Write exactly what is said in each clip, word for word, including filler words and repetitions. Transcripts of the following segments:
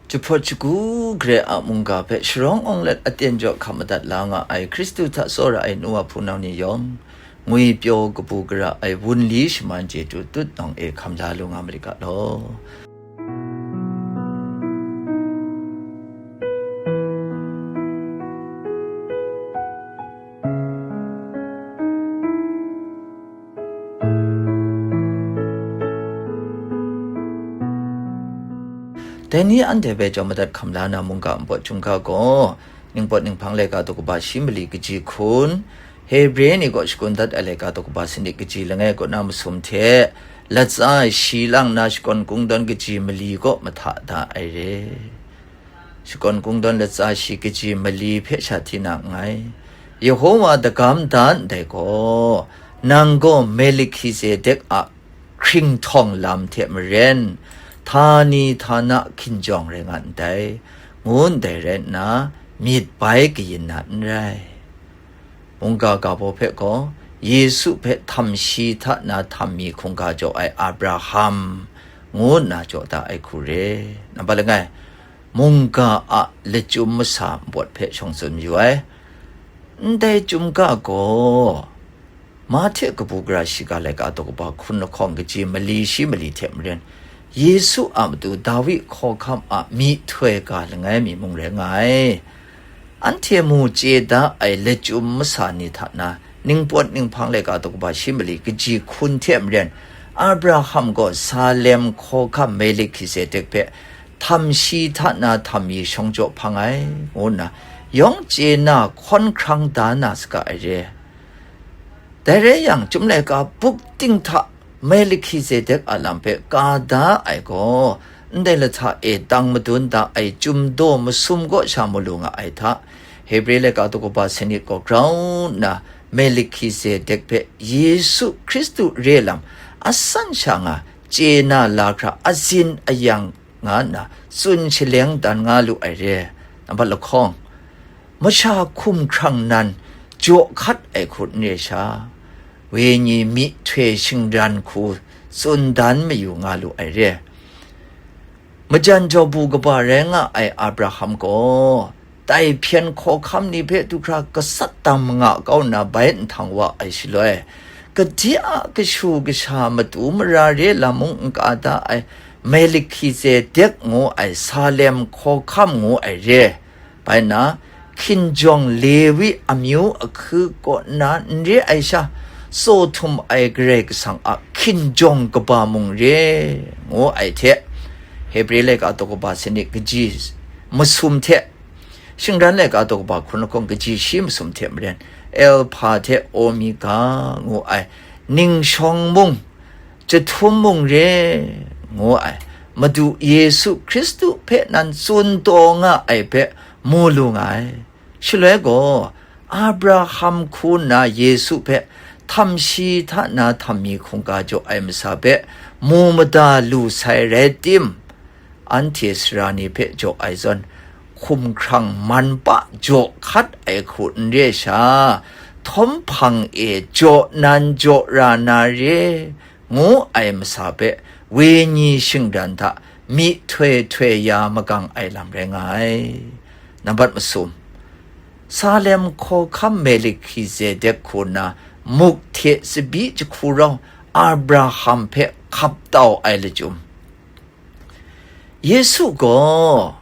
Jahpawt shagu gare a mungga hpe sharawng awng let aten jaw hkam madat la nga ai Hkristu hta tsawra ai nu wa hpunau ni yawng, ngwipyaw kabu gara ai wunli shaman chyeju tut nawng e hkam la lu nga ma rit ga law. Dai ni anhte hpe chyawm madat hkam la na mungga npawt chyum ga gaw, ningpawt ninghpang laika daw kaba shi mali kaji hkun, Hebre ni kaw shakun dat ai laika daw kaba sanit kaji langai kaw na masum hte, latsa shi lang na shakawn kungdawn kaji mali kaw mahta da ai re. Shakawn kungdawn latsa shi kaji mali hpe sha hti na nngai. Yehova dagam da ndai gaw, nang gaw Melhkizedek a hkringhtawng lam hte maren, htani htana hkinjawng rai nga ndai, ngu ndai rai nna, myit bai kayin na n rai. Mungga ga baw hpe gaw, Yesu hpe htam shi hta na htam mi hkungga jaw ai Abraham, ngu nna jaw da ai hku re. Nambat langai, mungga a lachyum masa npawt hpe shawng tsun mayu ai. Ndai chyum ga gaw, Mahte kabu gara shiga laika daw kaba hkun lahkawng kaji mali shi mali hte maren, Yesu a matu Dawi hkawhkam a myihtoi ga langai mi mung rai nga ai. Anhte mu chye da ai lachyum masa ni hta na, ningpawt ninghpang laika daw kaba shi mali kaji hkun hte maren, Abraham gaw Salem hkawhkam Melhkizedek hpe htam shi hta na htam mi shawng jaw hpang ai, ngu nna, yawng chye na hkawn hkrang da na saga ai re. Dai rai yang, Chyum Laika buk ting hta Melhkizedek a lam hpe ka da ai gaw, ndai lahta e tang madun da ai Chyum daw masum kaw sha mu lu nga ai hta, Hebre laika daw kaba sanit gaw grau nna, Melhkizedek hpe Yesu Hkristu re lam asan sha nga chye na la hkra azin ayang nga nna tsun shaleng dan nga lu ai re. Nambat lahkawng, masha hkum hkrang nan jaw hkat ai hku n re sha, wenyi myihtoi shingran hku tsun dan mayu nga lu ai re. Majan jaw bu kaba rai nga ai Abraham gaw, tai hpyen hkawhkam ni hpe du hkra gasat dam manga kau nna bai nhtang wa ai shaloi, gade a kashu kasha matu mara re lam mung n ka da ai Melhkizedek ngu ai Salem hkawhkam ngu ai re. Bai nna, hkinjawng Lewi amyu ahku kaw nna n re ai sha, tsaw htum ai Karai Kasang a hkinjawng kaba mung re, ngu ai hte, Hebre laika daw kaba sanit kaji masum hte, shingran laika daw kaba hkun lahkawng kaji shi masum hte maren, Elhpa hte Omega ngu ai ningshawng mung, jahtum mung re, ngu ai, Madu Yesu Hkristu hpe nan tsun taw nga ai hpe mu lu nga ai. Shaloi gaw, Abraham hku nna Yesu hpe htam shi hta na htam mi hkungga jaw ai masa hpe mu mada lu sai rai tim, anhte sara ni hpe jaw ai zawn, hkum hkrang man pa jaw hkat ai hku n re sha, htawm hpang e jaw nan jaw ra na re, ngu ai masa hpe wenyi shingran hta myihtoi htoi ya magang ai lam rai nga ai. Nambat masum, Salem hkawhkam Melhkizedek hku nna muk hte tsabyi jahku rau Abraham hpe hkap tau ai lachyum. Yesu gaw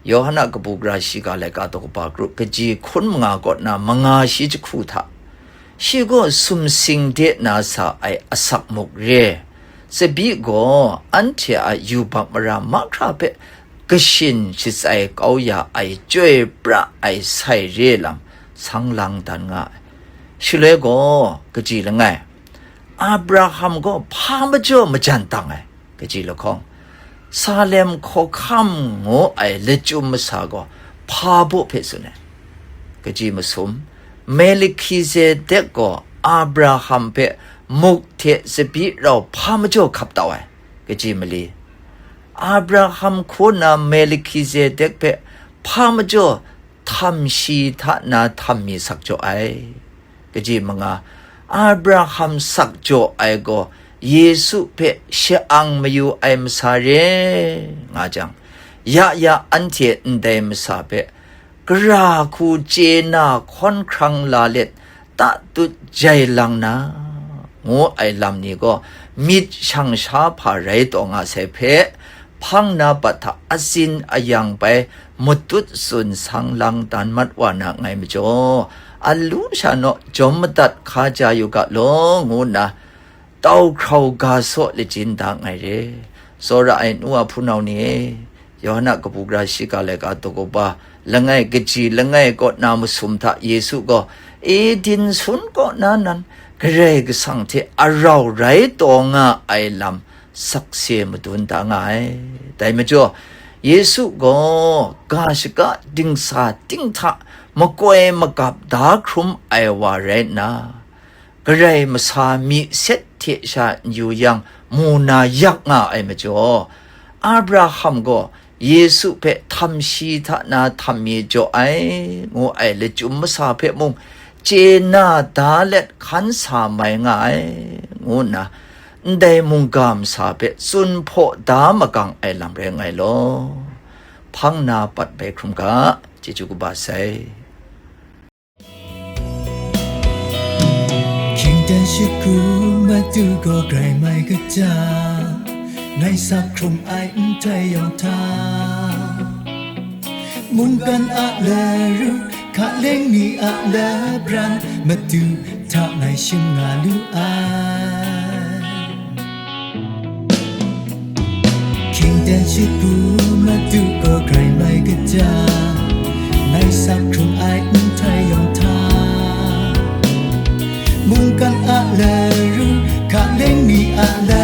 Yawhan a kabu gara shiga laika daw kaba kru kaji hkun manga kaw na manga shi jahku hta, shi gaw sumsing de na sa ai asak muk re, tsabyi gaw anhte a yubak mara mahkra hpe kashin shatsai kau ya ai chyoi pra ai sai re lam sang lang dan nga ai. Shaloi gaw kaji langai, Abraham gaw hpa majaw majan tang ai, kaji lahkawng, Salem hkawhkam ngu ai lachyum masa gaw hpa baw hpe tsun ai, kaji masum, Melhkizedek gaw Abraham hpe muk hte tsabyi rau hpa majaw hkap tau ai, kaji mali, Abraham hku nna Melhkizedek hpe hpa majaw htam shi hta na htam mi sak jaw ai. Kaji manga, Abraham sak jaw ai gaw Yesu hpe sha-ang mayu ai masa re nga jang, Ya ya anhte ndai masa hpe gara hku chye na hkawn hkrang la let tatut jai lang na, ngu ai lam ni gaw myit shang sha hpa rai taw nga sai hpe, hpang na pat hta atsin ayang bai matut tsun sang lang dan mat wa na nngai majaw, a lu sha naw jawm madat hka ja yu ga law, ngu nna tau hkrau ga saw lachin da nngai re. Tsawra ai nu a hpunau ni e, Yawhan a kabu gara shiga laika daw kaba langai kaji langai kaw na masum hta Yesu gaw, Eden sun kaw na nan Karai Kasang hte arau rai taw nga ai lam sakse madun da nga ai. Dai majaw, Yesu gaw ga shaka dingsa ting hta makoi magap da hkrum ai wa rai nna, Karai masa mi set hte sha n yu yang, mu na yak nga ai majaw, Abraham gaw Yesu hpe htam shi hta na htam mi jaw ai, ngu ai lachyum masa hpe mung chye na da let hkan sa mai nga ai, ngu nna ndai mungga masa hpe tsun hpaw da magang ai lam rai ngai law. Hpang na pat bai hkrum ga, chyeju kaba sai. Hkying dan shut hku matu gaw grai mai kaja, ngai sak hkrung ai nhtoi yawng hta, mungkan a laru, hkaleng mi a labran, matu hta ngai shim nga lu ai. Hkying dan shut hku matu gaw grai mai kaja, ngai sak hkrung ai nhtoi yawng hta, mungkan a laru, hkaleng mi a la